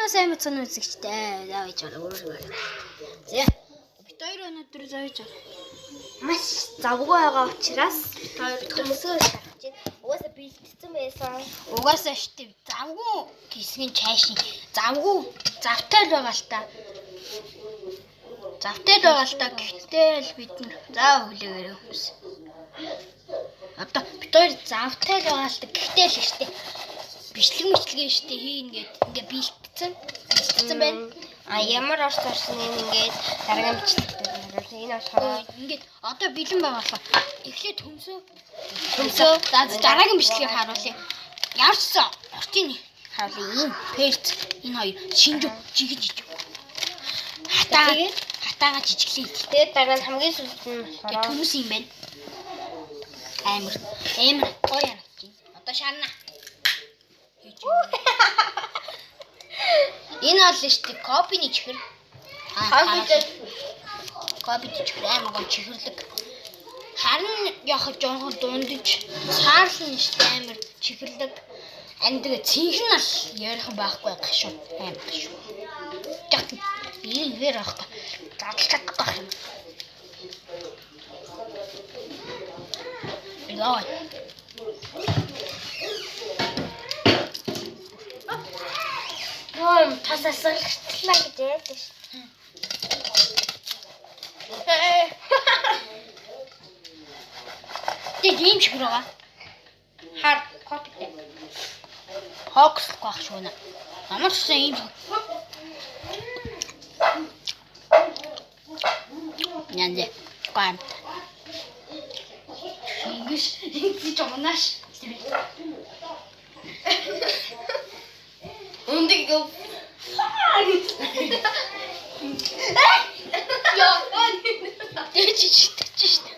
уу, сайн мэцэн үзэгчтэй. За байж байгаа өөр. За. Бит хоёр өнөөдөр зааж байгаа. Маш завгүй байгаа учраас бид хоёр төмсөө шарах чинь. Угаасаа бэлтгэсэн байсан. Угаасаа штэ завгүй гисгийн чайшин завгүй завтай л байгаа л та. Завтай л байгаа л та. Гэхдээ л бид нар за хүлээгээрэй хүмүүс. Одоо бид хоёр завтай л байгаа л та. Гэхдээ л штэ бичлэг мэтлэгээ штэ хийн гээд ингээ бэлтцэн. Бэлтцэн байна. А ямар орс орсон юм ингээд дараагийн бичлэгтээ харуулна. Энэ болохоор Ингээд одоо бэлэн байгаа болохоор эхлээд төмсөө Төмсөө. За дараагийн бичлэгийг харуулъя. Ямар ч сан уртын харуулъя. Энэ перц энэ хоёр шинжүү жигэж жижиг. Хатаа Тэгээд? хатаага жижиглээ. тэгээд дараа нь хамгийн сүүлд нь Тэгээ болохоор төмс юм байна. Амар амар гоё харагдаж байна. Одоо шарна. Энэ бол шүү дээ копины чихэр. Копи чихэр амар гоё чихэрлэг. Харин яг жоохон дундаж цаарлан шүү дээ амар чихэрлэг. Анд тэгээ цэнхэн ал ярих байхгүй гашуу амар гашуу. Яг энэ вэр аахгүй. Задлж чадахгүй байх юм. Яа. Йоо, тас асгалтлаа гэж ярьдаг ш. Тэгээ ийм чихэр байгаа. Хар копитэй. Фокуслохгүй байх шүү нэ. Ямар ч сан ийм чихэр. Нянзе. Гам. Ингэш ингэж унаш. Өндөг гоо. Яа. Тэгэж тэгэж шүү.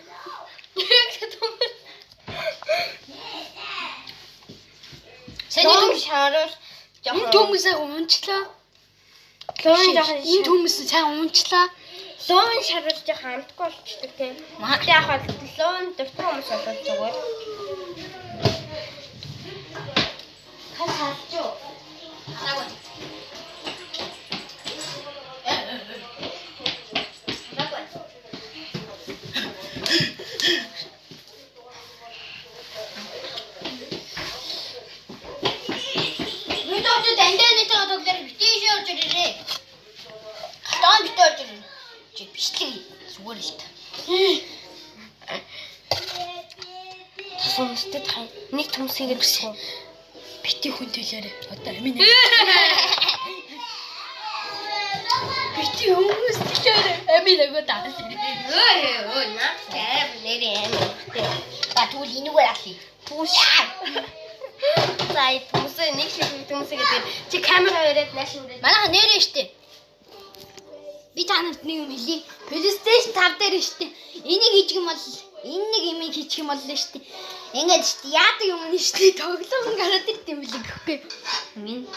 Саний Луун шарвал энэ төмөсөө унчлаа. Луун жоохон Энэ төмөс сайн унчлаа. Луун шарвал жоохон амтгүй болчихдог тийм. Маа. Тэг яг бол луун дуртай хүмүүс бол зүгээр. Тас харж юу? Хараагүй. Хараагүй. Бид одоо дандаа нэг тоглоор битээшээ орж ирээрээ. Хатаан битээ орж ирээ. Чи бичлэг зүгээр л та. Тас үнэстэй тань. Нэг төмсөйгээ бисгүй. Бити хүн төлөөрэй. Одоо амин. Бити хүмүүс төлөөрэй. Амин өгөө та. Өө өө наа аим нэрээ аим. А тэгвэл энүүгээр алъя. Түүш. За төмсөө нэг шиг төмсөө гэдэг. Чи камера өрөөд нааш өрөөд. Манайха нэрээ штэ. Би та нарт нэг юм хэлье. PlayStation 5 дээр штэ. Энийг хийчих юм бол энэ нэг юм хийчих юм бол штэ. Ингээд штэ яадаг юм нь штэ тоглоом гараад ирд юм билээ гэхгүй. Ингэ.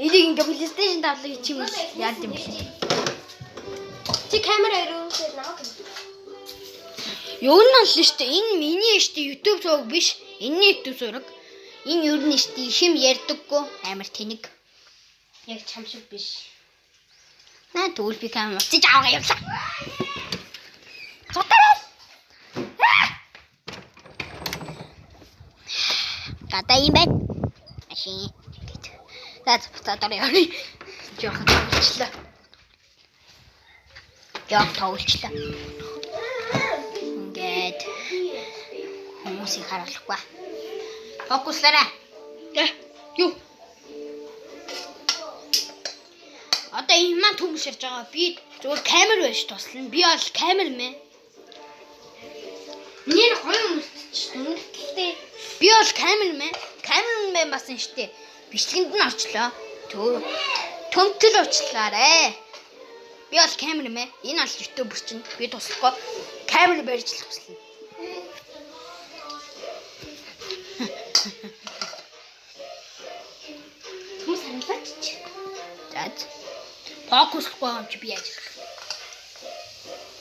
Энийг ингээ PlayStation 5 л хийчих юм бол яад юм бэ? Чи камера өрөөд намайг. Юу нь бол штэ энэ миний штэ YouTube зураг биш. Энэний YouTube зураг. Энэ юу нь штэ их юм ярьдаггүй амар тэнэг. Яг чам шиг биш. Наа тэгвэл би камер уцаж аваа явлаа. Цутараа. Гадаа юм байна. Машин. За буцаад орё. Жохон тоглолчлаа. Жохон тоглолчлаа. Ингээд хүмүүсийг харуулахгүй. Фокуслаарай. Юу? Одоо энэ маань төмөс ярьж байгаа. Би зүгээр камер байж туслана. Би бол камер мэ. Нэр гоё өмсчих. Үнэтэй. Би бол камер мэ. Камер мэ бас энэ штэ. Бичлэгэнд нь орчлоо. Төмтөл уучлаарай. Би бол камер мэ. Энэ бол ютубер чинь. Би туслахгүй. Камер барьж л туслана. Төмс харуулаач чи. За. Фокуслахгүй юм чи би яаж.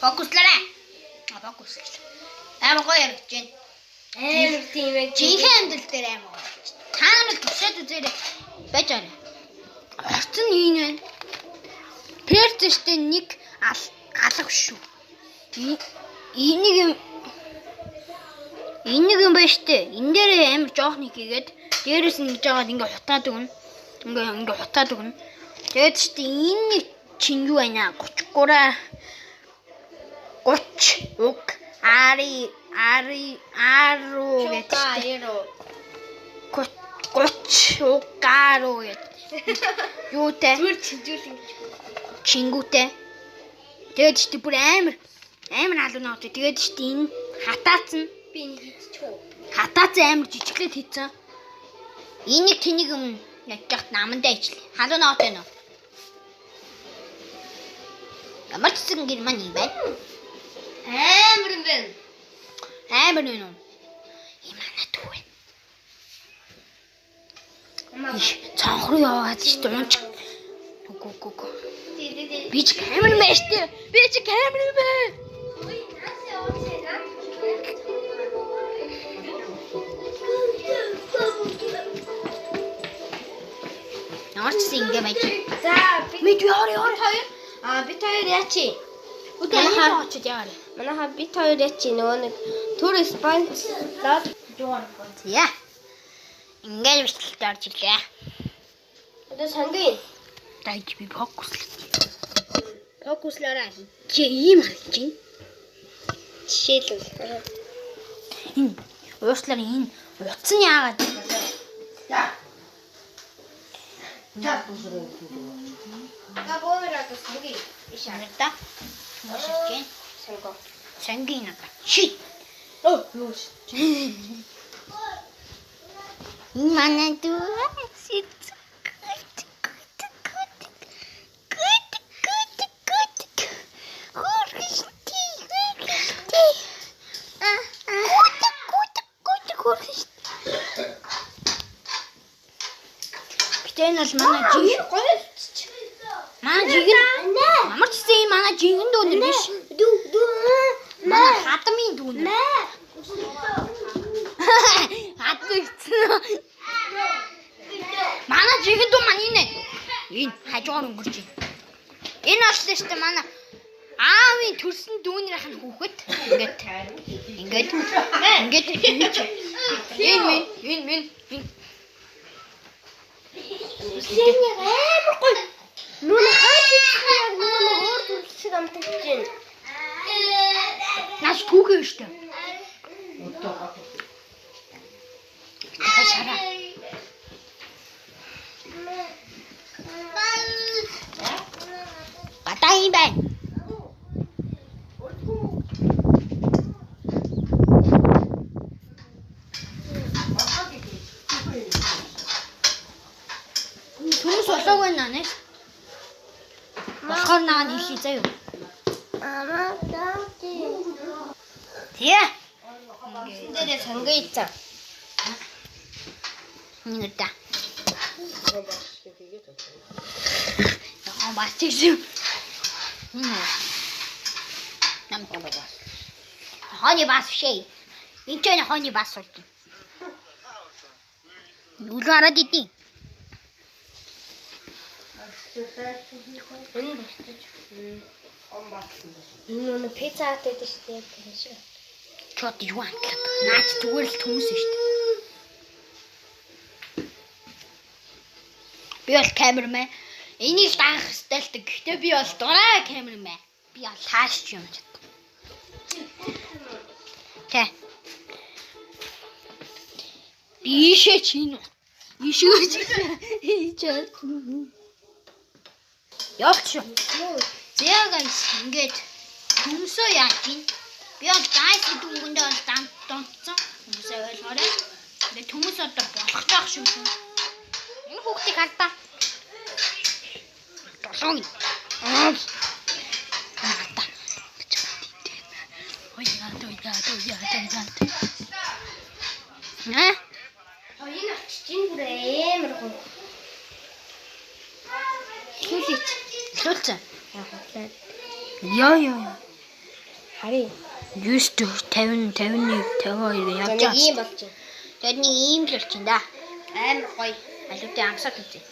Фокуслаарай. А фокуслаа. Амар гоё яригдж байна. Амар тийм ээ. Жинхэнэ амьдрал дээр амар гоё. Та нар туршаад үзээрэй. Байж арай. Орц нь энэ байна. Перц штэ нэг алга шүү. Энийг юм энийг юм байна штэ. Энэ дээр амар жоохныг хийгээд дээрээс нь ингэж жагаад ингээ хутаад өгнө. Ингээ хутаад өгнө. Тэгээд штэ энэ чинь юу байна? 33 30 уг ари ари ару гэдэг штэ. 30 уг ару гэдэг. Юутай? Зүгээр чинжүүл ингэж. Чингүүтэй. Тэгээд штэ бүр амар алуу наад. Тэгээд штэ энэ хатаацсан. Би энийг хийчих үү? Хатаацсан амар жижиглээд хийцэн. Энийг тэнийг юм ячхад намандаа ичлээ. Халуун наад байна уу? Ямар ч зэн гэр маань юм байна. Амар юм байна. Амар юм уу? Ийм манай дүү байна. Цонх руу яваад штэ унч. Үгүй үгүй үгүй. Би ч камермэн штэ. Би ч камермэн. Ямар ч зэн ингэ байж. За би Мэд яар яар. хоёр бид хоёр яачи. Үгүй энэ очиж яар. Манайха бид хоёр яачи нөгөө нэг төр спонсорлоод За. Ингээд бичлэлд орж ирлээ. Одоо сангийн. Дайж би фокуслаа. Фокуслаараа чи ийм харагдаж байна. Жишээлбэл. Энэ уушлаар энэ утас нь яагаад За бөөр одоо сангийн. биш харагдаа. Хүмүүс ирж байна. Санго. Сангийн надад. Ши. Оо юу ш. Энэ манай дүү. Гэтэ энэ бол манай жиг. Гоё болчих. Манай жигэн. Ямар ч гэсэн энэ манай жигэн дүүнэр биш. Дүү дүү. Манай хадмын дүүнэр. Хадмын гэсэн. Манай жигэн дүү маань энэ. Энэ хажуугаар өнгөрч байна. Энэ бол шүү дээ манай аавын төрсөн дүүнэрийнх нь хүүхэд. Ингээд ингээд ингээд энэ минь энэ минь энэ Үсэний амар гоё. Нүн хаач яг нүн өөр төрөл шиг амтаж байна. Наач түүхээ шүү дээ. Хашаараа. Гадаа юм байна. Хүмүүс болоог байна нэ. Болохоор наа нь хэлье заяа. Аа даа. Тэ. Дээрээ сангийн ийцэн. Нэг да. Яа бас тийш. Нам хооны бас шээ. Энд ч хооны бас болж байна. Юу л хараад идэв. Энэ босч. Энэ нэг пицца хат гэдэг шүү дээ. Тэр шиг. Чод юу антлаа. Наач зүгээр л төмөс шүү дээ. Би бол камермен. Энийг л даах ёстой л дээ. Гэхдээ би бол дураа камермен. Би бол тааш юм чад. Тэ. Би ийшээ чинь. Ийшээ чи. Ийшээ. Явч. За guys ингээд төмсөө яаж юм? Би бол guys гэдэг үгэндээ бол донцсон. Хүмүүсээ ойлгоорой. Тэгээд төмөс одоо болох таах шиг юм. Энэ хүүхдийг хардаа. Долоон. Аа. Хардаа. Ой яа дөө яа дөө яа дөө яа. Нэ? Энэ очиж энэ бүр амар гоё. Эхлүүлээч. Эхлүүлсэн. Аа. Яа яа яа. Харъя. 9 50 51 52 явж За нэг байгаа. ийм болж байна. Тэгээд нэг ийм л болчихно да. Амар гоё. Алуутай амсаа хийцээ.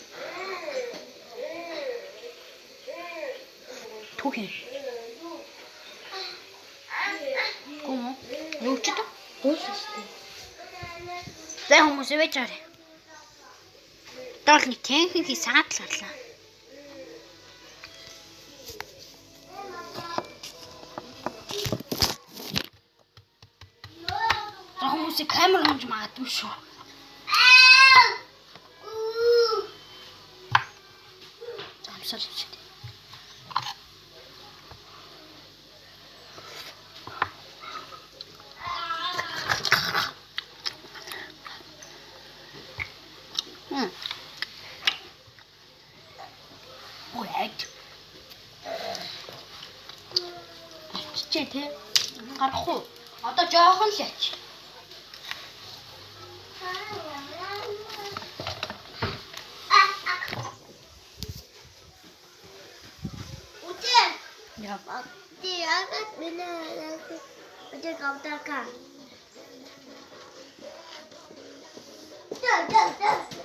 Түүх юм. Гүм үү? Юу ч гэдэг? Дуусан шүү дээ. За хүмүүс ивэж харъя. Доор нэг тэнхэнхий саатал гарлаа. За хүмүүсийг камер хонж магадгүй шүү. За амсаал авчих. Хм. Ой, айд. Ачжээ те. Гарах уу? Одоо жоохон л яач. Яа.